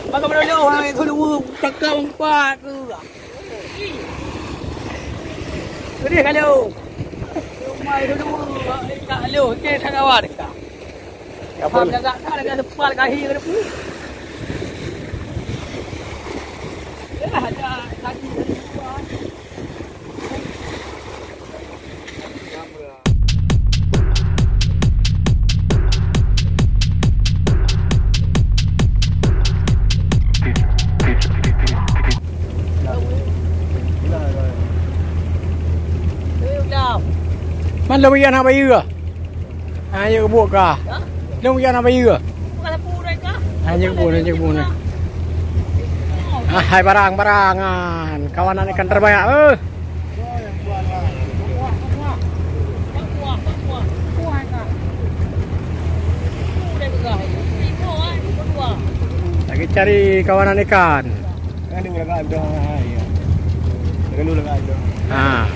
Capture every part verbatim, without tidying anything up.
Bagaimana lo, hai, tu dua cakap empat tu. Jadi kalau mai tu dua, tak lo, ke tak kawan ka. Apa? Jaga ka, jaga sepat ka hi ka depan. Ya, ada lagi dari luar. Man lôn jak na bayeue. Ha, nyang buet ka. Lôn jak na bayeue. Ha, nyang buet, nyang buet. Ah, hai barang-barangan. Kawanan ikan terbanyak, eh. Lagi cari kawanan ikan. Kan dia lagak dah. Ya. Lalu lagak dah. Ha.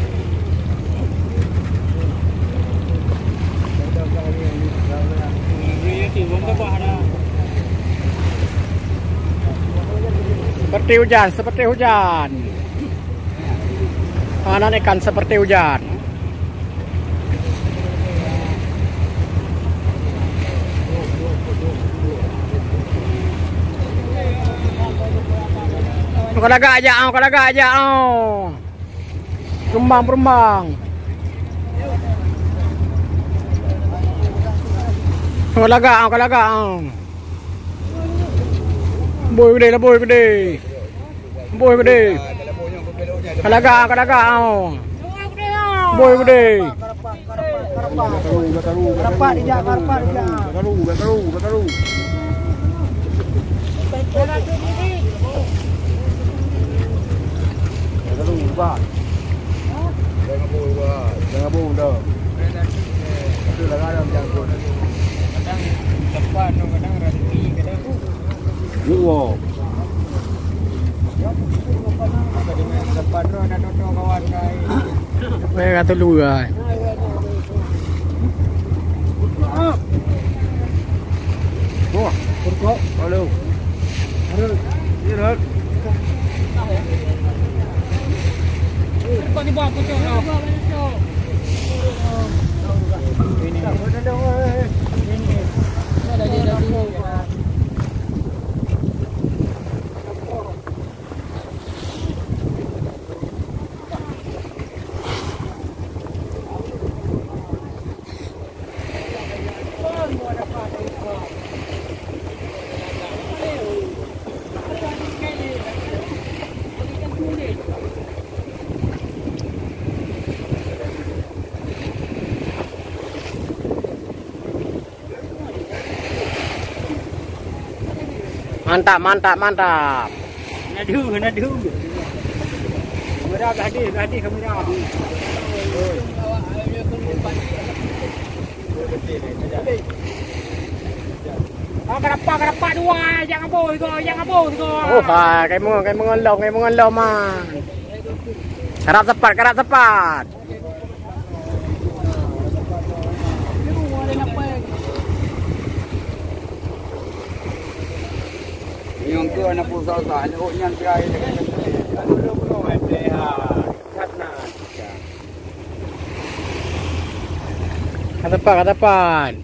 Seperti hujan, seperti hujan. Kawanan ikan seperti hujan. Ka lagak jak, ka lagak jak. Peureumbang, peureumbang. Ka lagak, ka lagak. Bôi gede, bôi gede. Bôi gede. Ka lagak, ka lagak, oh. Bôi gede. Rapat dijak, rapat dijak. Jangan bohong dah. Betul lah, kadang jangan bohong. Kadang tepat, kadang rati, kadang. Wow. Mereka tu luar. Wah, kurkuk. Halo. Halo. Iya, Rod. Kurkuk di bawah, kurkuk. Ini. Ini. Mantap, mantap, mantap. Nadu, nadu. Kamera dah hadih, dah hadih kamera. Ah, kenapa, kenapa dua? Jangan boh, jangan boh. Oh, ha, kamu, kamu ngelom, kamu ngelom, ah. Karab sepat, karab sepat. Nyang keu aneuk peusah-usah, aneuk nyan keu aneuk. Ka tepat, ka tepat.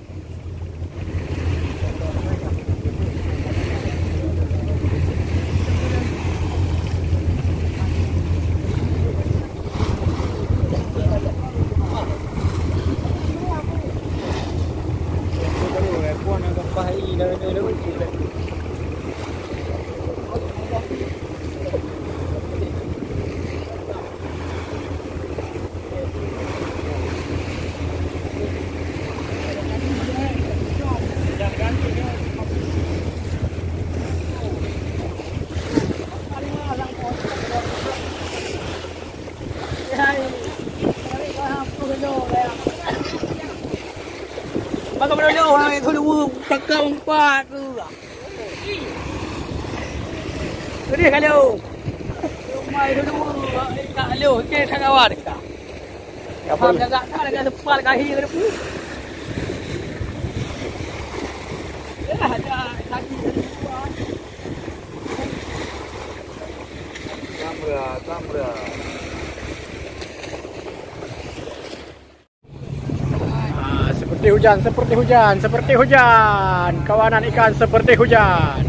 Bagaimana lo, hai, tu dua cakap empat tu. Jadi kalau mai tu dua tak lo, ke tak kawan ka. Apa? Jaga ka, jaga sepat ka hi ka depan. Ah, seperti hujan, seperti hujan, seperti hujan. Kawanan ikan seperti hujan.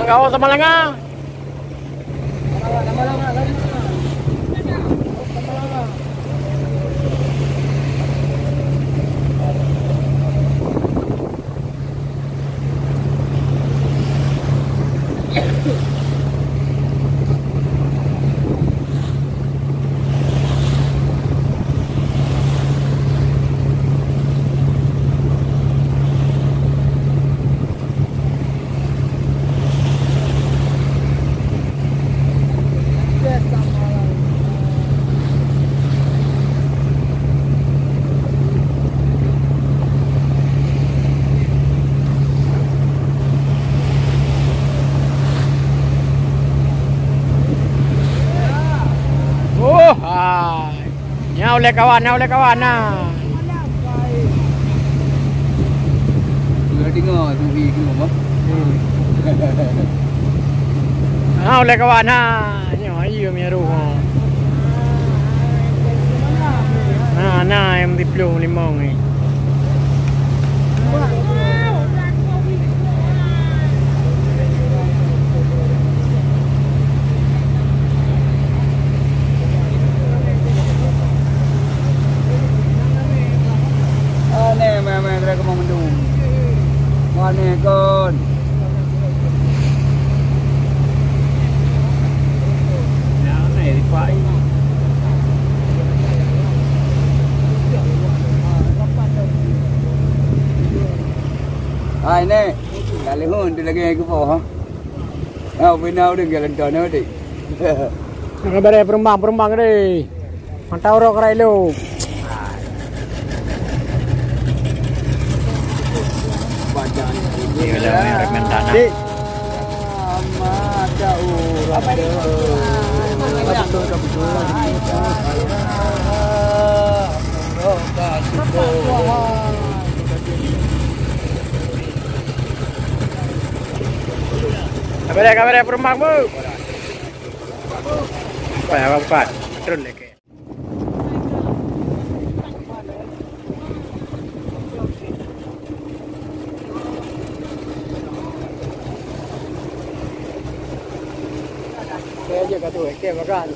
Kawan sama langa. Oh, hai. Nyoe ulèe kawan, nyoe ulèe kawan, nah. Udah dengar tu, eh, kenapa? Hmm. Ah, ulèe kawan, ha. Nyoe, iya, mi aroh, ha. Na, na, em di plueng limong ni. Aneh, meh-meh, kira kemau mendung. Aneh kon. Hai, Nek. Tak lehon tu lagi ke bawah, ha? Ha, bina udah jalan tu, Nek, dik. Nak beri perumbang, perumbang tadi. Mantau rok rai lu. Iya, dah main, main tanah. Dik. Kamera, kamera perumbang, Bu. Apa ya, Bang Pat? Turun lagi. Saya aja kat tu, okey, bagus.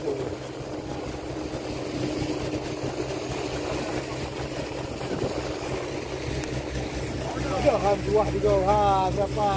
Dah buah tiga, ha, berapa?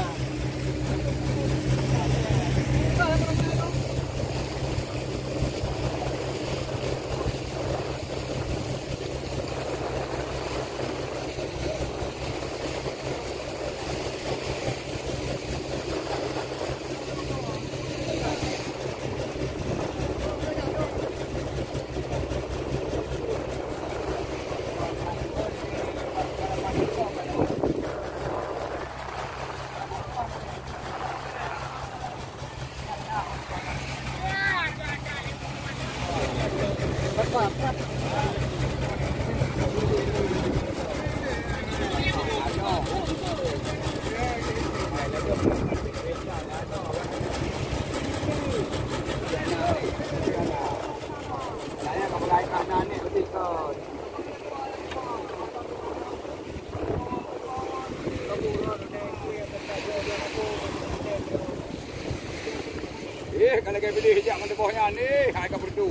Eh, ka lagèe biléh jak ngon teuboh nyan, eh, hai ka beureudu.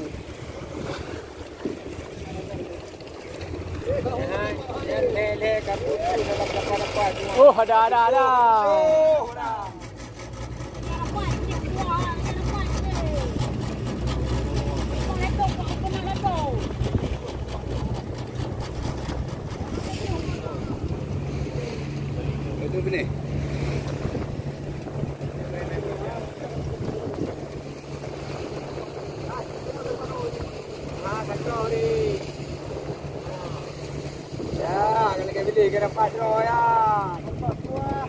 Oh, ada, ada, ada. Oh, ada. Benih. Ya, kalau kita beli, kita dapat draw ya. Dapat buah.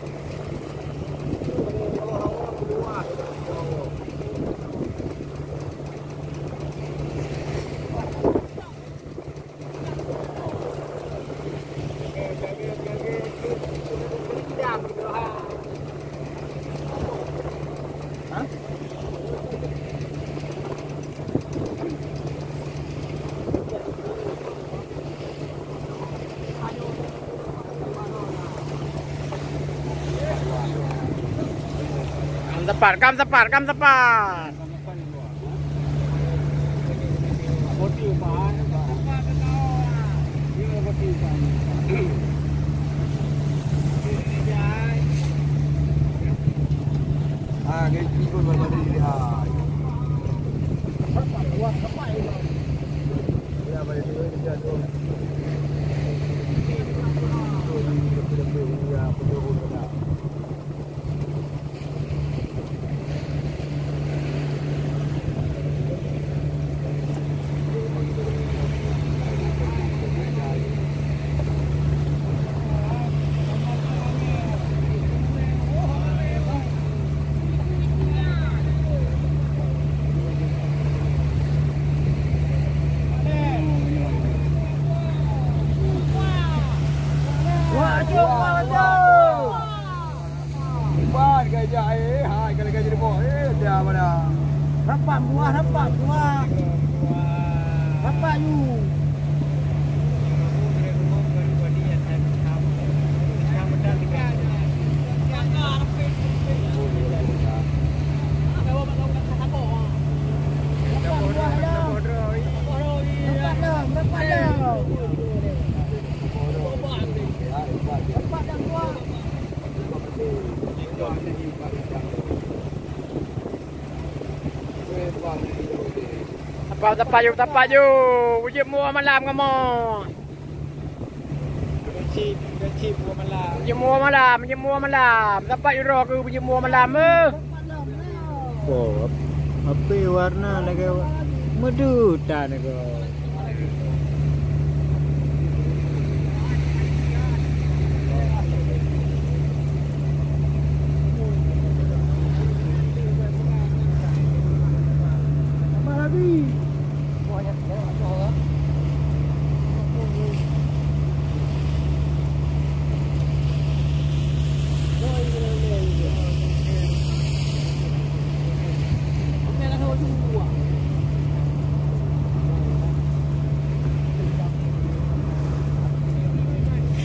Kam sepat, kam sepat, kam sepat. Wah, jom, wah, jom. Empat gajah, eh, hai, kalau gajah di bawah, eh, dia mana? Rapat buah, rapat buah. Rapat you. Rapat buah dah. Rapat dah, rapat dah. Rapat dah buah. Tapak, tapak ju, tapak ju. Ujeut mua malam kamoe. Ujeut mua malam, ujeut mua malam. Tapak ju roh keu ujeut mua malam, eh. Oh, api warna lagèe meudeuh tan nyoe.